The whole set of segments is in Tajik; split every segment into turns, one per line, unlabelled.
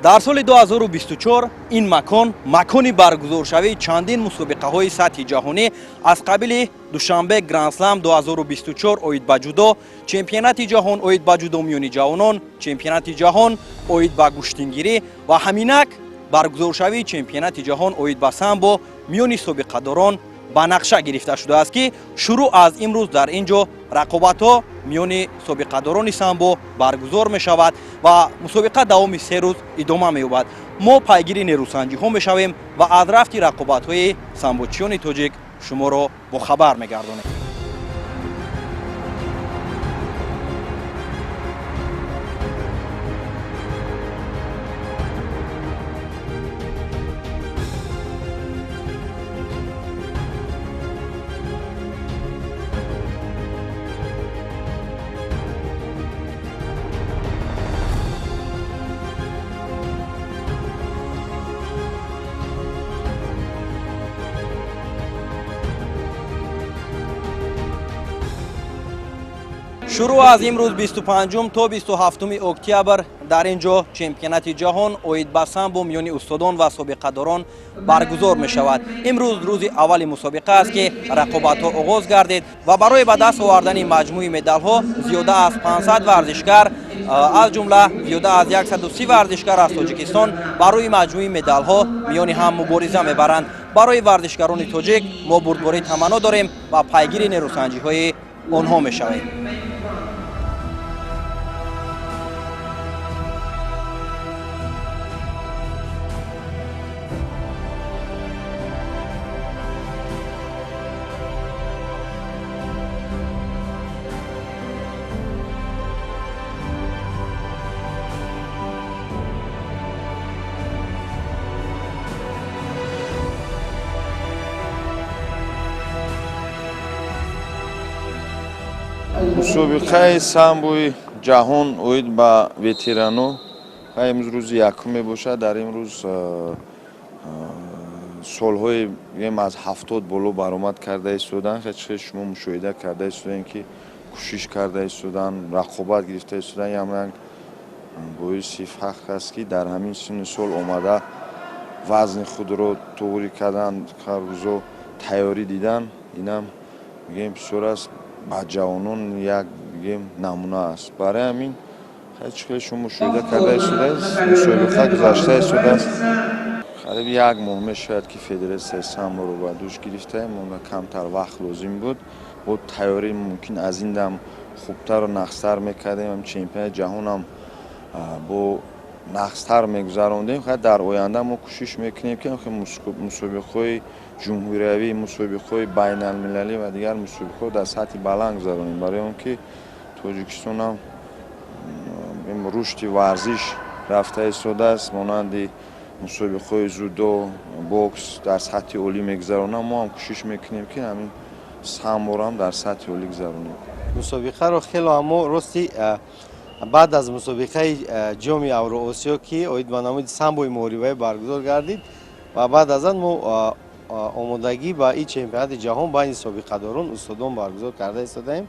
Дар соли 2024 ин макон макони баргузоршавии чандин мусобиқаҳои сатҳи ҷаҳонӣ аз қабили Душанбе Грандслам 2024 оид ба ҷудо, чемпионати ҷаҳон оид ба ҷудо миёни ҷавонон, чемпионати ҷаҳон оид ба гӯштингирӣ ва ҳаминак баргузоршавии чемпионати ҷаҳон оид ба самбо миёни собиқадорон ба нақша гирифта шудааст, ки шурӯъ аз имрӯз дар ин ҷо рақобатҳо миёни собиқадорони самбо баргузор мешавад ва мусобиқа давоми 3 рӯз идома меёбад. Мо пайгири нерӯсанҷиҳо мешавем ва аз рафти рақобатҳои самбочиёни тоҷик шуморо бохабар мегардонем. Шурӯъ аз имрӯз 25 то 27 октябр дар ин ҷо чемпионати ҷаҳон оид ба самбо миёни устодон ва собиқадорон баргузор мешавад. Имрӯз рӯзи аввали мусобиқа аст, ки рақобатҳо оғоз гардид ва барои ба даст овардани маҷмӯи медалҳо зиёда аз 500 варзишгар, аз ҷумла зиёда аз 130 варзишгар аз Тоҷикистон барои маҷмӯи медалҳо миёни ҳам мубориза мебаранд. Барои варзишгарони тоҷик мо бурдборӣ таманно дорем ва пайгири нерӯсанҷиҳои онҳо мешавем.
Мусобиқаи самбои ҷаҳон оид ба ветерано имрӯз рӯзи якум мебошад. Дар имрӯз солҳои аз 70 боло баромад карда истоданд. Хеле шумо мушоҳида карда истодаем, ки кӯшиш карда истоданд, рақобат гирифта истоданд. Ямранг боиси фахр аст, ки дар ҳамин синну сол омада вазни худро туғрӣ кардан, ҳар рӯзо тайёрӣ дидан, инам мегӯем бисёр аст, ба ҷавонон як бигем намуна аст. Барои ҳамин хеле шумо мушоҳида карда истодааст, мусобиқа гузашта истодааст. Қариб як моҳ мешавад, ки федератсияи самборо ба дӯш гирифтаем. Монда камтар вақт лозим буд. Бо тайёрӣ мумкин аз ин дам хубтару нақстар мекардем. Чемпионати ҷаҳонам бо нақстар мегузарондем. Дар оянда мо кӯшиш мекунем, ки мусобиқаҳои ҷумҳуриявӣ, мусобиқаҳои байналмилалӣ ва дигар мусобиқаҳо дар сатҳи баланд гузаронем, барои он ки Тоҷикистонам рушди варзиш рафта истодааст, монанди мусобиқаҳои ҷудо, бокс дар сатҳи олӣ мегузаронам. Мо ҳам кӯшиш мекунем, ки ҳамин самборо ҳам дар сатҳи олӣ гузаронем.
Мусобиқаро хело ҳамо рости баъд аз мусобиқаи ҷоми Авроосиё, ки оид ба намуди самбои муҳорибавӣ баргузор гардид, ва баъд аз он мо омодагӣ ба ин чемпионати ҷаҳон байни собиқадорон устодон баргузор карда истодаем.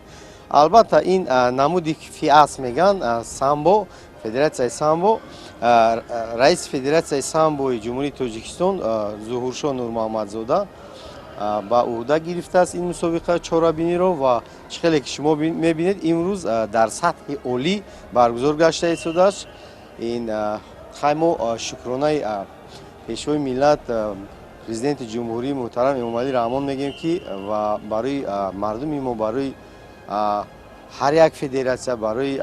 Албатта ин намуди ФИАС мегӯянд самбо, федератсияи самбо, раиси федератсияи самбои Ҷумҳурии Тоҷикистон Зуҳуршо Нурмуҳаммадзода ба ӯҳда гирифтааст ин мусобиқа чорабиниро ва чӣ хеле ки шумо мебинед, имрӯз дар сатҳи олӣ баргузор гашта истодааст. Ин хай мо шукронаи пешвои миллат, президенти ҷумҳурии муҳтарам Эмомалӣ Раҳмон мегӯем, ки ва барои мардуми мо, барои ҳар як федератсия, барои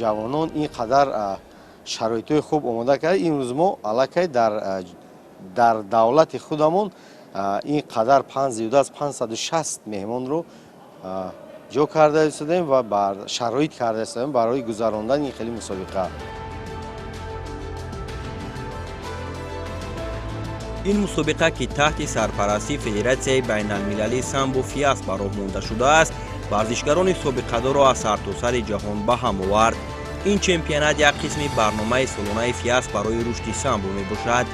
ҷавонон ин қадар шароитҳои хуб омода кард. Имрӯз мо аллакай дар давлати худамон ин қадар зиёда аз 560 меҳмонро ҷо карда истодаем ва шароит карда истодаем барои гузарондани ин хеле мусобиқа.
Ин мусобиқа, ки таҳти сарпарастии Федератсияи байналмилалии самбо ФИАС ба роҳ монда шудааст, варзишгарони собиқадорро аз сартосари ҷаҳон ба ҳам овард. Ин чемпионат як қисми барномаи солонаи ФИАС барои рушди самбо мебошад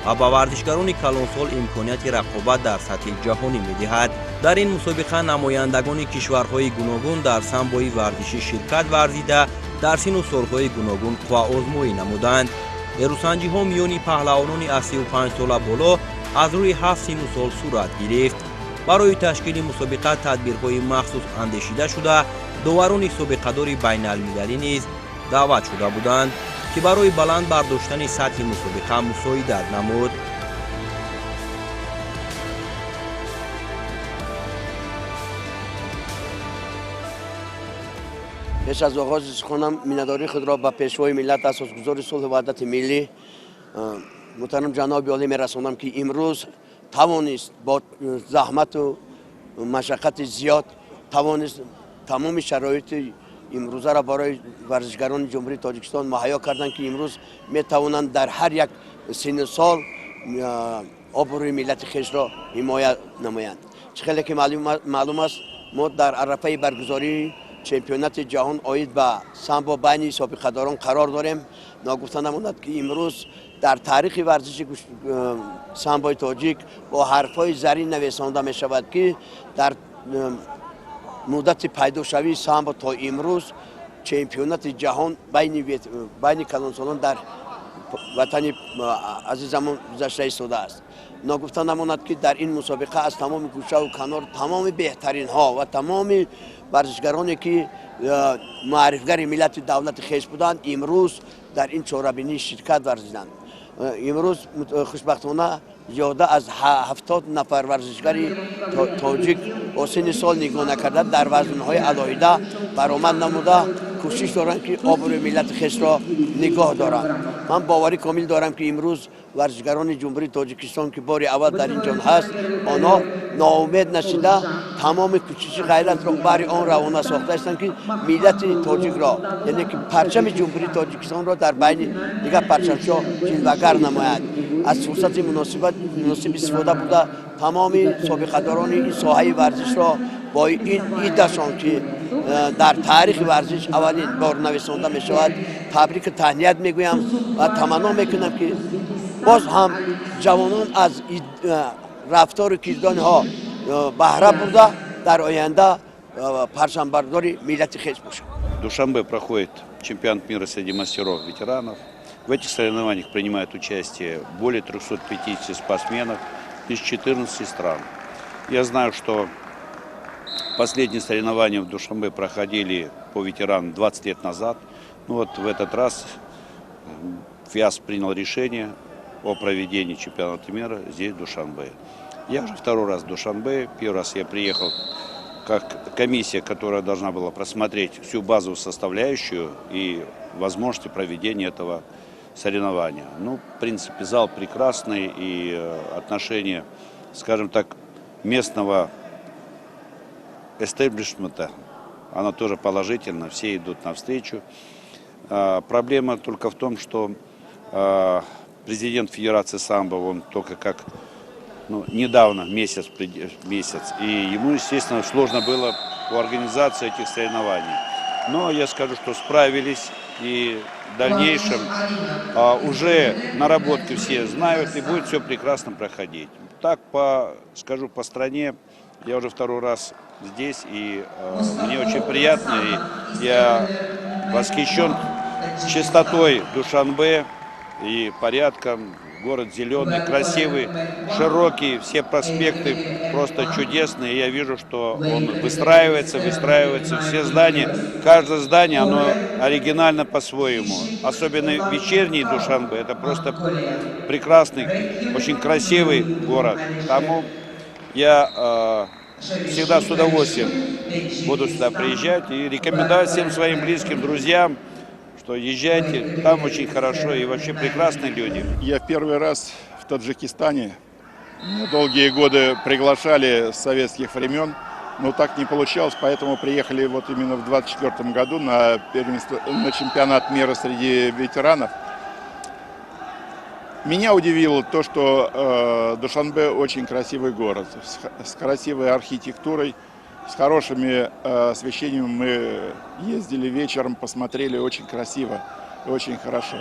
ва ба варзишгарони калонсол имконияти рақобат дар сатҳи ҷаҳонӣ медиҳад. Дар ин мусобиқа намояндагони кишварҳои гуногун дар самбои варзишӣ ширкат варзида, дар синну солҳои гуногун қувваозмоӣ намуданд. Нерӯсанҷиҳо миёни паҳлавонони аз 35 сола боло аз рӯи ҳафт синну сол сурат гирифт. Барои ташкили мусобиқа тадбирҳои махсус андешида шуда, доварони собиқадори байналмилалӣ низ даъват шуда буданд, ки барои баланд бардоштани сатҳи мусобиқа мусоидат намуд.
Пеш аз оғози суханам миннатдории худро ба Пешвои миллат, Асосгузори сулҳу ваҳдати миллӣ, муҳтарам ҷаноби олӣ мерасонам, ки имрӯз тавонист бо заҳмату машаққати зиёд тавонист тамоми шароити имрӯзаро барои варзишгарони Ҷумҳурии Тоҷикистон муҳайё карданд, ки имрӯз метавонанд дар ҳар як синну сол обрӯи миллати хешро ҳимоя намоянд. Чӣ хеле ки маълум аст, мо дар арафаи баргузории чемпионати ҷаҳон оид ба самбо байни собиқадорон қарор дорем. Ногуфта намонад, ки имрӯз дар таърихи варзиши самбои тоҷик бо ҳарфҳои зарин навесонда мешавад, ки дар муддати пайдошавии самбо то имрӯз чемпионати ҷаҳон байни калонсолон дар ватани азизамон гузашта истодааст. Ногуфта намонад, ки дар ин мусобиқа аз тамоми гӯшаву канор тамоми беҳтаринҳо ва тамоми варзишгароне, ки муаррифгари миллати давлати хеш буданд, имрӯз дар ин чорабинӣ ширкат варзиданд. Имрӯз хушбахтона зиёда аз 70 нафар варзишгари тоҷик бо синни сол нигоҳ накарда дар вазнҳои алоҳида баромад намуда, кӯшиш доранд, ки обрӯи миллати хешро нигоҳ доранд. Ман боварӣ комил дорам, ки имрӯз варзишгарони Ҷумҳурии Тоҷикистон, ки бори аввал дар ин ҷон ҳаст, онҳо ноумед нашида, тамоми кӯшиши ғайратро бари он равона сохта ҳастанд, ки миллати тоҷикро, яъне ки парчами Ҷумҳурии Тоҷикистонро дар байни дигар парчамчиҳо ҷилвагар намояд. Аз фурсати муносиб истифода бурда, тамоми собиқадорони ин соҳаи варзишро бо ин идашон, ки дар таърихи варзиш аввалин бор нависонда мешавад, табрику таҳният мегӯям ва таманно мекунам, ки боз ҳам ҷавонон аз рафтору кирдониҳо баҳра бурда, дар оянда парчамбардори миллати хеш бошанд.
В Душанбе проходит чемпионат мира среди мастеров ветеранов. В этих соревнованиях принимают участие более 350 спортсменов из 14 стран. Я знаю, что последние соревнования в Душанбе проходили по ветеранам 20 лет назад. Ну вот в этот раз ФИАС принял решение о проведении чемпионата мира здесь, в Душанбе. Я уже второй раз в Душанбе. Первый раз я приехал как комиссия, которая должна была просмотреть всю базовую составляющую и возможности проведения этого соревнования. Ну, в принципе, зал прекрасный, и отношение, скажем так, местного эстеблишмента, оно тоже положительно, все идут навстречу. Проблема только в том, что президент Федерации самбо, он только как, ну, недавно, месяц, и ему, естественно, сложно было по организации этих соревнований. Но я скажу, что справились, и в дальнейшем уже наработки все знают, и будет все прекрасно проходить. Так, скажу, по стране, я уже второй раз здесь, и мне очень приятно, и я восхищен чистотой Душанбе и порядком. Город зеленый, красивый, широкий, все проспекты просто чудесные. Я вижу, что он выстраивается, выстраивается, все здания. Каждое здание, оно оригинально по-своему. Особенно вечерний Душанбе, это просто прекрасный, очень красивый город. Тому я всегда с удовольствием буду сюда приезжать и рекомендую всем своим близким, друзьям, что езжайте, там очень хорошо и вообще прекрасные люди.
Я первый раз в Таджикистане. Меня долгие годы приглашали с советских времен, но так не получалось, поэтому приехали вот именно в 24 году на чемпионат мира среди ветеранов. Меня удивило то, что Душанбе очень красивый город, с красивой архитектурой, с хорошими освещениями. Мы ездили вечером, посмотрели, очень красиво, очень хорошо.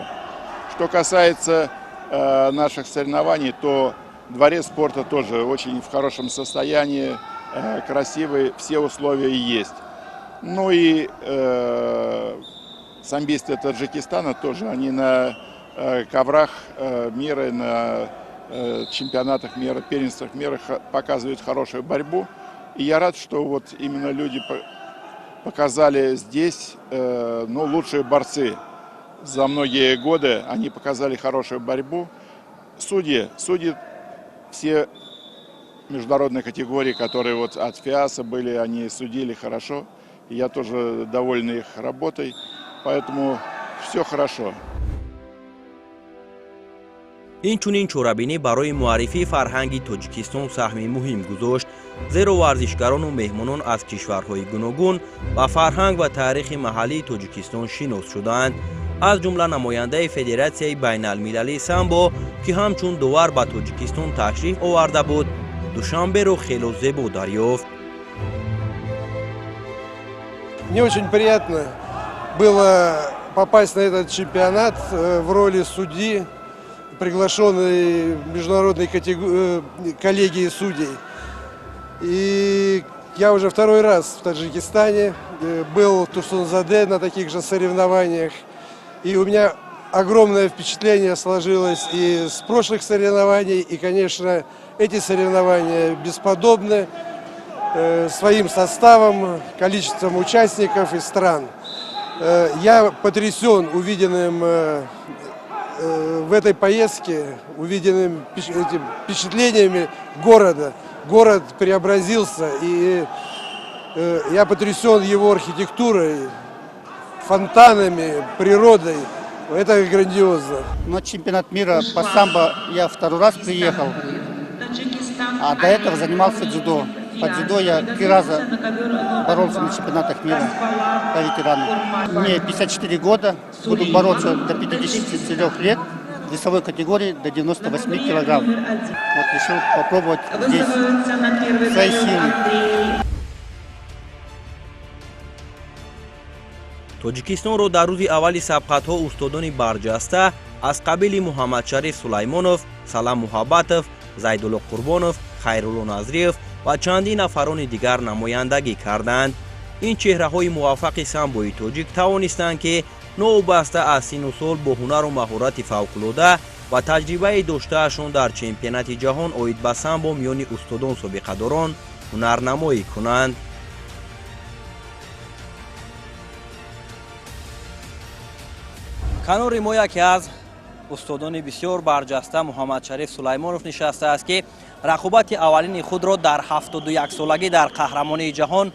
Что касается наших соревнований, то дворец спорта тоже очень в хорошем состоянии, красивый, все условия есть. Ну и самбисты Таджикистана тоже, они на коврах мира, на чемпионатах мира, первенствах мира показывают хорошую борьбу. И я рад, что вот именно люди показали здесь, ну, лучшие борцы за многие годы, они показали хорошую борьбу. Судьи все международные категории, которые вот от ФИАСа были, они судили хорошо. И я тоже доволен их работой, поэтому все хорошо.
Инчунин чорабинӣ барои муаррифии фарҳанги Тоҷикистон саҳми муҳим гузошт, зеро варзишгарону меҳмонон аз кишварҳои гуногун ба фарҳанг ва таърихи маҳаллии Тоҷикистон шинос шуданд. Аз ҷумла намояндаи Федератсияи байналмилалии самбо, ки ҳамчун довар ба Тоҷикистон ташриф оварда буд, Душанберо хело зебо дарёфт.
Мне очень приятно было попасть на этот чемпионат в роли судьи, приглашенной международной коллегии судей. И я уже второй раз в Таджикистане, был в Турсунзаде на таких же соревнованиях. И у меня огромное впечатление сложилось и с прошлых соревнований, и, конечно, эти соревнования бесподобны своим составом, количеством участников и стран. Я потрясен увиденным в этой поездке, увиденным этим впечатлениями города. Город преобразился, и я потрясен его архитектурой, фонтанами, природой. Это грандиозно.
На чемпионат мира по самбо я второй раз приехал, а до этого занимался дзюдо. По дзюдо я три раза боролся на чемпионатах мира по ветеранам. Мне 54 года, буду бороться до 54 лет в весовой категории до 98 килограмм. Вот решил попробовать здесь свои силы.
Тоҷикистонро дар рӯзи аввали сабқатҳо устодони барҷаста аз қабили Муҳаммадшариф Сулаймонов, Салам Муҳаббатов, Зайдулло Қурбонов, Хайрулло Назриев ва чандин нафарони дигар намояндагӣ карданд. Ин чеҳраҳои муваффақи самбои тоҷик тавонистанд, ки новобаста аз сину сол, бо ҳунару маҳорати фавқулода ва таҷрибаи доштаашон дар чемпионати ҷаҳон оид ба самбо миёни устодон собиқадорон ҳунарнамоӣ кунанд. Канори мо яке аз устодони бисёр барҷаста, Муҳаммадшариф Сулаймонов, нишастааст, ки рақобати аввалини худро дар 71-солагӣ дар қаҳрамонии ҷаҳон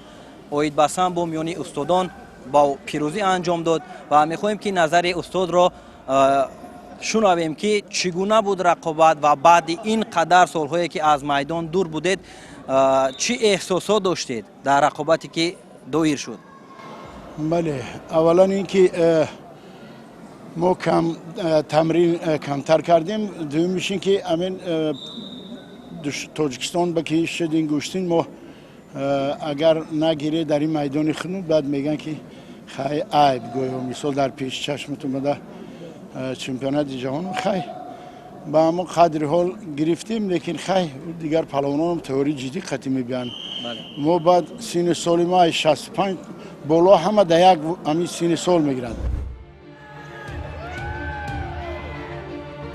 оид ба самбо миёни устодон бо пирӯзӣ анҷом дод ва мехоҳем, ки назари устодро шунавем, ки чӣ гуна буд рақобат ва баъди ин қадар солҳое, ки аз майдон дур будед, чӣ эҳсосот доштед дар рақобате, ки доир шуд.
Бале, аввалан ин ки мо кам тамрин камтар кардем, дуюмиш ин ки амин Тоҷикистон ба ки шудин гӯштин мо агар нагире дар ин майдони хунук, баъд мегӯянд, ки хай, айб, гӯё мисол дар пеши чашмат омада чемпионати ҷаҳон. Хай, ба ҳамон қадри ҳол гирифтем, лекин хай, дигар палвононам теории ҷиддӣ қатӣ мебиёнд. Мо баъд синни соли мо 65 боло, ҳама да як ҳамин синни сол мегиранд.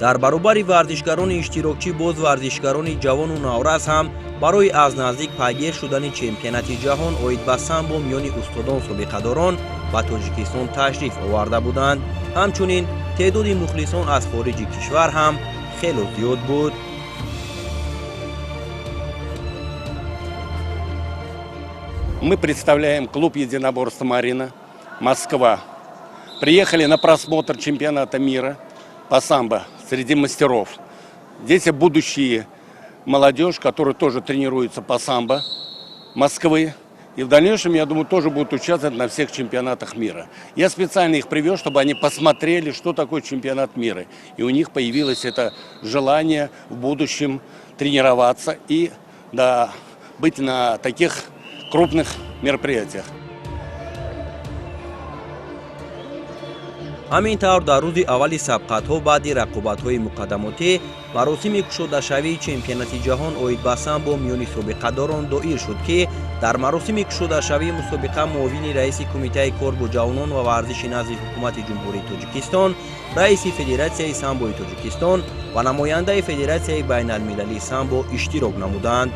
Дар баробари варзишгарони иштирокчӣ боз варзишгарони ҷавону наврас ҳам барои аз наздик пайгир шудани чемпионати ҷаҳон оид ба самбо миёни устодон собиқадорон ба Тоҷикистон ташриф оварда буданд. Ҳамчунин теъдоди мухлисон аз хориҷи кишвар ҳам хело зиёд буд.
Мы представляем клуб единоборства «Марина», Москва. Приехали на просмотр чемпионата мира по самбо среди мастеров. Здесь будущие молодежь, которая тоже тренируется по самбо Москвы. И в дальнейшем, я думаю, тоже будут участвовать на всех чемпионатах мира. Я специально их привез, чтобы они посмотрели, что такое чемпионат мира. И у них появилось это желание в будущем тренироваться и, да, быть на таких крупных мероприятиях.
Ҳамин тавр, дар рӯзи аввали сабқатҳо, баъди рақобатҳои муқаддамотӣ, маросими кушодашавии чемпионати ҷаҳон оид ба самбо миёни собиқадорон доир шуд, ки дар маросими кушодашавии мусобиқа муовини раиси Кумитаи кор бо ҷавонон ва варзиши назди Ҳукумати Ҷумҳурии Тоҷикистон, раиси Федератсияи самбои Тоҷикистон ва намояндаи Федератсияи байналмилалии самбо иштирок намуданд.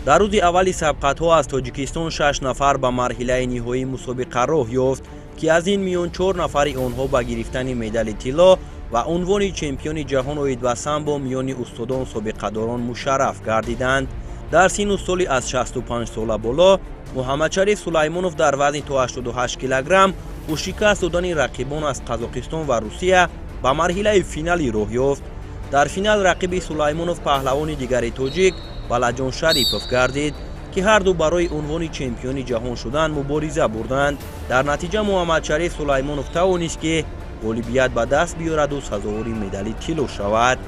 Дар рӯзи аввали сабқатҳо аз Тоҷикистон шаш нафар ба марҳилаи ниҳоии мусобиқа роҳ ёфт, ки аз ин миён чор нафари онҳо ба гирифтани медали тилло ва унвони чемпиони ҷаҳон оид ба самбо миёни устодон собиқадорон мушарраф гардиданд. Дар синну соли аз 65 сола боло Муҳаммадшариф Сулаймонов дар вазни то 88 килограмм бо шикаст додани рақибон аз Қазоқистон ва Русия ба марҳилаи финалӣ роҳ ёфт. Дар финал рақиби Сулаймонов паҳлавони дигари тоҷик Балаҷон Шарипов гардид, ки ҳарду барои унвони чемпиони ҷаҳон шудан мубориза бурданд. Дар натиҷа Муҳаммадшариф Сулаймонов тавонист, ки ғолибият ба даст биёраду сазовори медали тилло шавад.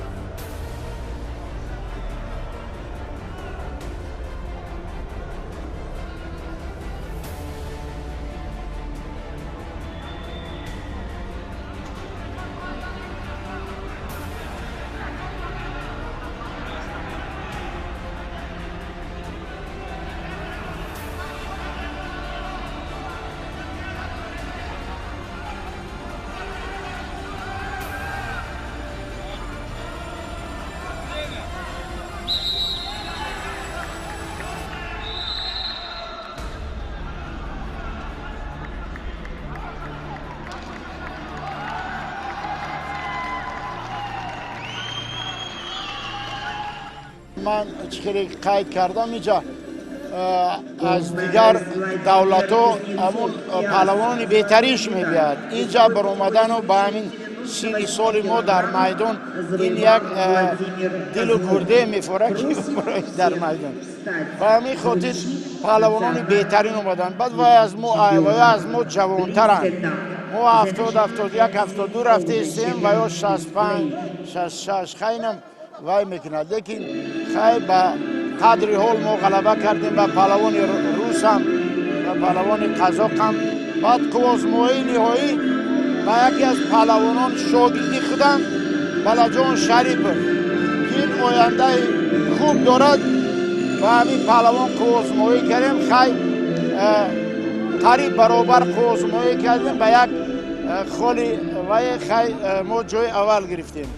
Ман чӣ хеле қайд кардам, инҷа аз дигар давлатҳо ҳамун паҳлавонони беҳтаринш мебиёяд. Инҷа баромадану ба ҳамин синни соли мо дар майдон ин як дилу гурде мефорад, ки дар майдон. Ба ҳамин хотир паҳлавонони беҳтарин омаданд. Баъд вай аз мо ҷавонтаранд. Мо 70, 71, 72 рафтаистем, ва ё 65, 66. Хайнам вай мекунад, лекин хай, ба қадри ҳол мо ғалаба кардем ба паҳлавони русам, ба паҳлавони қазоқам. Баъд қуввозмоии ниҳоӣ ба яке аз паҳлавонон, шогирди худам, Балаҷон Шарипов, ки ин ояндаи хуб дорад, ба ҳамин паҳлавон қуввозмоӣ кардем. Хай, қариб баробар қуввозмоӣ кардем, ба як холи вай, хай, мо ҷои аввал гирифтем.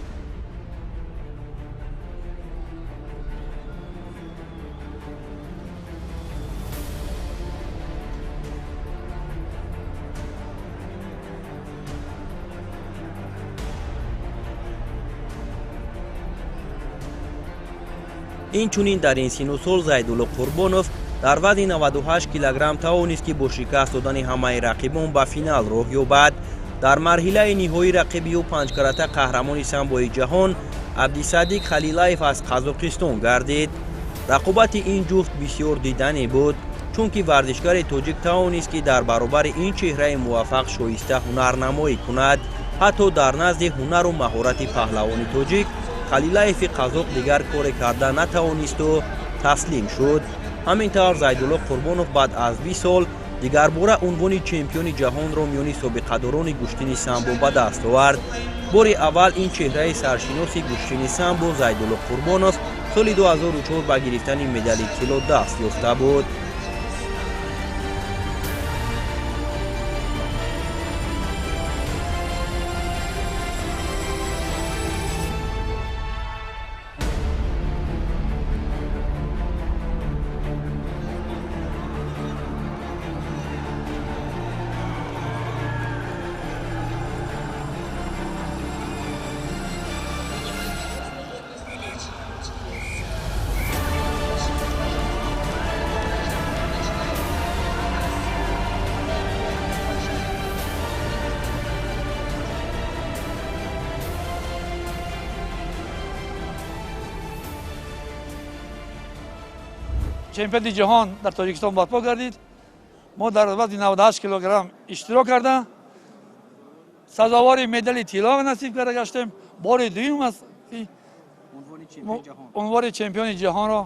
Инчунин дар ин сину сол Зайдулло Қурбонов дар вазни 98 килограмм тавонист, ки бо шикаст додани ҳамаи рақибон ба финал роҳ ёбад. Дар марҳилаи ниҳоӣ рақиби ӯ панҷкарата қаҳрамони самбои ҷаҳон Абдисадиқ Халилаев аз Қазоқистон гардид. Рақобати ин ҷуфт бисёр диданӣ буд, чунки варзишгари тоҷик тавонист, ки дар баробари ин чеҳраи муваффақ шоиста ҳунарнамоӣ кунад. Ҳатто дар назди ҳунару маҳорати паҳлавони тоҷик Халилаеви қазоқ дигар коре карда натавонисту таслим шуд. Ҳамин тавр, Зайдулло Қурбонов баъд аз 20 сол дигарбора унвони чемпиони ҷаҳонро миёни собиқадорони гӯштини самбо ба даст овард. Бори аввал ин чеҳраи саршиноси гӯштини самбо Зайдулло Қурбонов соли 2004 ба гирифтани медали тилло даст ёфта буд.
Чемпионати ҷаҳон дар Тоҷикистон барпо гардид. Мо дар вазни 98 килограмм иштирок карда, сазовори медали тилло насиб карда гаштем. Бори дуюм аст ки унвони чемпиони ҷаҳонро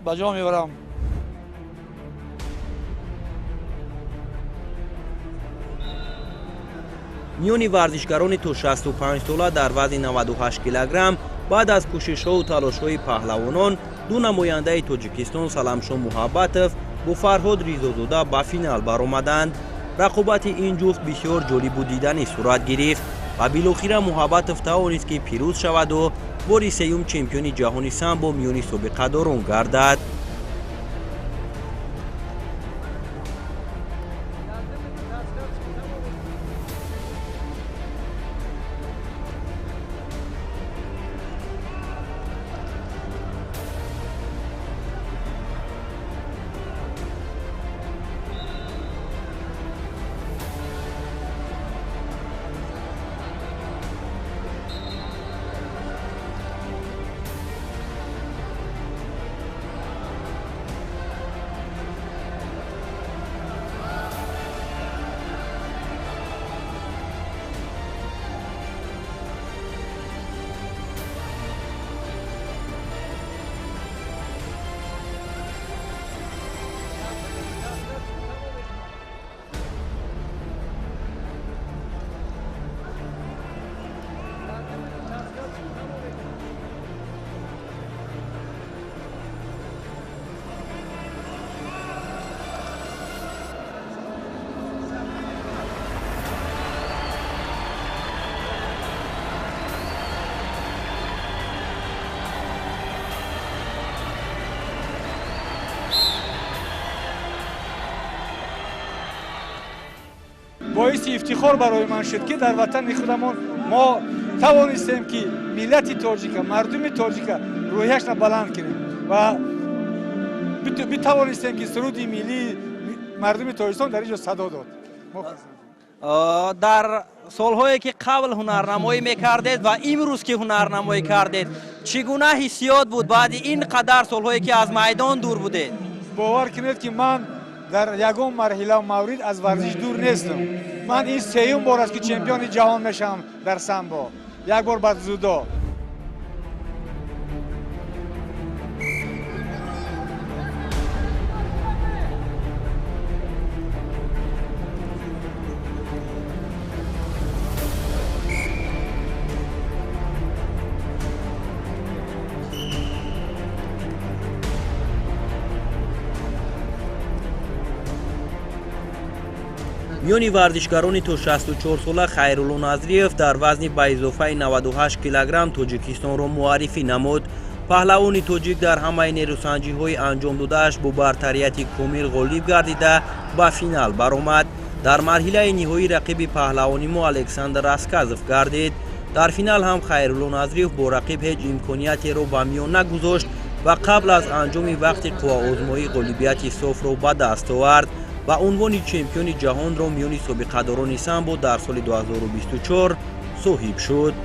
ба ҷо мебарам.
Миёни варзишгарони то 65 сола дар вазни 98 килограмм баъд аз кӯшишҳову талошҳои паҳлавонон ду намояндаи Тоҷикистон Саламшо Муҳаббатов бо Фарҳод Ризозода ба финал баромаданд. Рақобати ин ҷуфт бисёр ҷолибу диданӣ сурат гирифт ва билохира Муҳаббатов тавонист, ки пирӯз шаваду бори сеюм чемпиони ҷаҳони самбо миёни собиқадорон гардад.
Боиси ифтихор барои ман шуд, ки дар ватани худамон мо тавонистем, ки миллати тоҷика, мардуми тоҷика рӯҳияшна баланд кунем ва битавонистем, ки суруди миллии мардуми Тоҷикистон дар ин ҷо садо дод.
Дар солҳое ки қабл ҳунарнамоӣ мекардед ва имрӯз ки ҳунарнамоӣ кардед, чӣ гуна ҳиссиёт буд баъди ин қадар солҳое ки аз майдон дур будед?
Бовар кунед, ки ман дар ягон марҳилаву маврид аз варзиш дур нестам. Ман ин сеюм бор аст, ки чемпиони ҷаҳон мешавам дар самбо, як бор бар дзюдо.
Миёни варзишгарони то 64 сола Хайрулло Назриев дар вазни ба изофаи 98 килограмм Тоҷикистонро муаррифӣ намуд. Паҳлавони тоҷик дар ҳамаи нерӯсанҷиҳои анҷом додааш бо бартарияти комил ғолиб гардида ба финал баромад. Дар марҳилаи ниҳоӣ рақиби паҳлавони мо Александр Расказов гардид. Дар финал ҳам Хайрулло Назриев бо рақиб ҳеҷ имкониятеро ба миён нагузошт ва қабл аз анҷоми вақти қувваозмоӣ ғолибияти софро ба даст овард ва унвони чемпиони ҷаҳонро миёни собиқадорони самбо дар соли 2024 соҳиб шуд.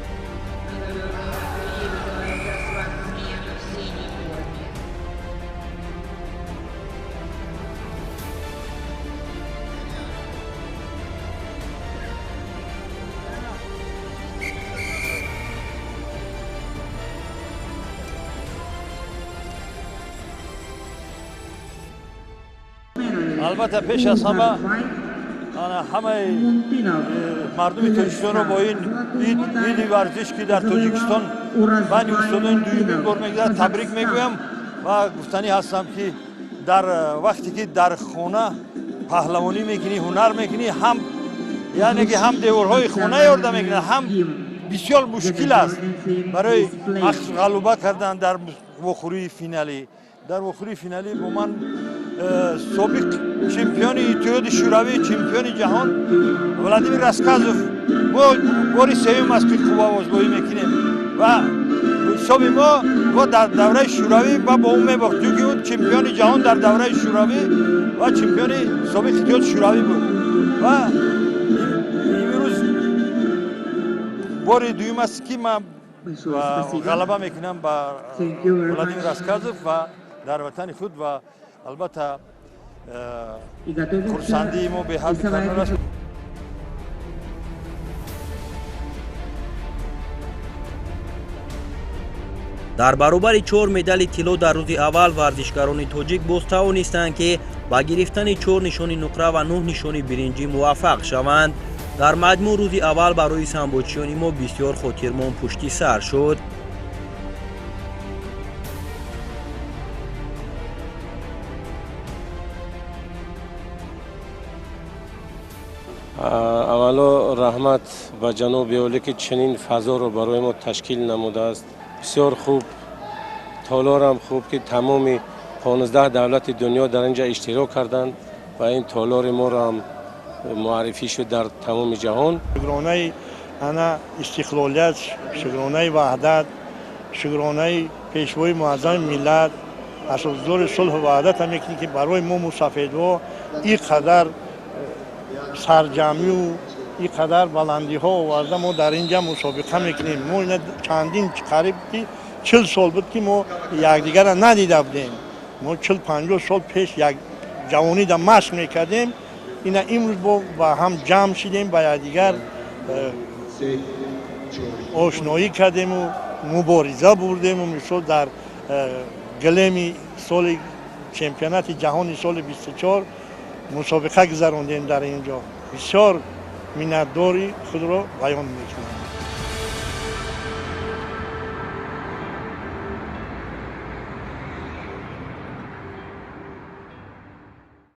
Албатта, пеш аз ҳама ҳамаи мардуми Тоҷикистонро бо ин иди варзиш, ки дар Тоҷикистон байни устодони дуюмин бор мегузарад, табрик мегӯям ва гуфтанӣ ҳастам, ки дар вақте ки дар хона паҳлавонӣ мекунӣ, ҳунар мекунӣ, ҳам яъне ки ҳам деворҳои хона ёрда мекунад, ҳам бисёр мушкил аст барои ғалуба кардан дар вохӯрии финалӣ. Дар вохӯрии финалӣ бо ман собиқ чемпиони Иттиҳоди Шӯравӣ, чемпиони ҷаҳон Владимир Расказов. Мо бори сеюм аст, ки қувваозмоӣ мекунем ва ҳисоби мо дар давраи Шӯравӣ ва бо ӯ мебохт, чунки ӯ чемпиони ҷаҳон дар давраи Шӯравӣ ва чемпиони собиқ Иттиҳоди Шӯравӣ буд. Ва имрӯз бори дуюм аст, ки ман ғалаба мекунам ба Владимир Расказов ва дар ватани худ ва Албатта, хурсандии мо беҳад камол аст.
Дар баробари 4 медали тилло дар рӯзи аввал варзишгарони тоҷик боз тавонистанд, ки ба гирифтани 4 нишони нуқра ва 9 нишони биринҷӣ муваффақ шаванд. Дар маҷмӯъ рӯзи аввал барои самбочиёни мо бисёр хотирмон пушти сар шуд.
Аввало, раҳмат ба ҷаноби олӣ, ки чунин фазоро барои мо ташкил намудааст. Бисёр хуб, толорам хуб, ки тамоми 15 давлати дунё дар ин ҷа иштирок карданд ва ин толори моро ҳам муаррифӣ шуд дар тамоми ҷаҳон.
Шукронаи ана истиқлолият, шукронаи ваҳдат, шукронаи пешвои муаззами миллат, асосгузори сулҳу ваҳдат ҳам мекунем, ки барои мо мусафедҳо ин қадар сарҷамъию ин қадар баландиҳо оварда, мо дар ин ҷа мусобиқа мекунем. Мо ина чандин, қариб ки 40 сол буд, ки мо якдигарро надида будем. Мо 40-50 сол пеш як ҷавонида машқ мекардем. Ина имрӯз бо ба ҳам ҷамъ шидем, ба якдигар ошноӣ кардему мубориза бурдему, мисол, дар гилеми соли чемпионати ҷаҳони соли 24 мусобиқа гузарондем дар ин ҷо. Бисёр миннатдори худро баён мекунам.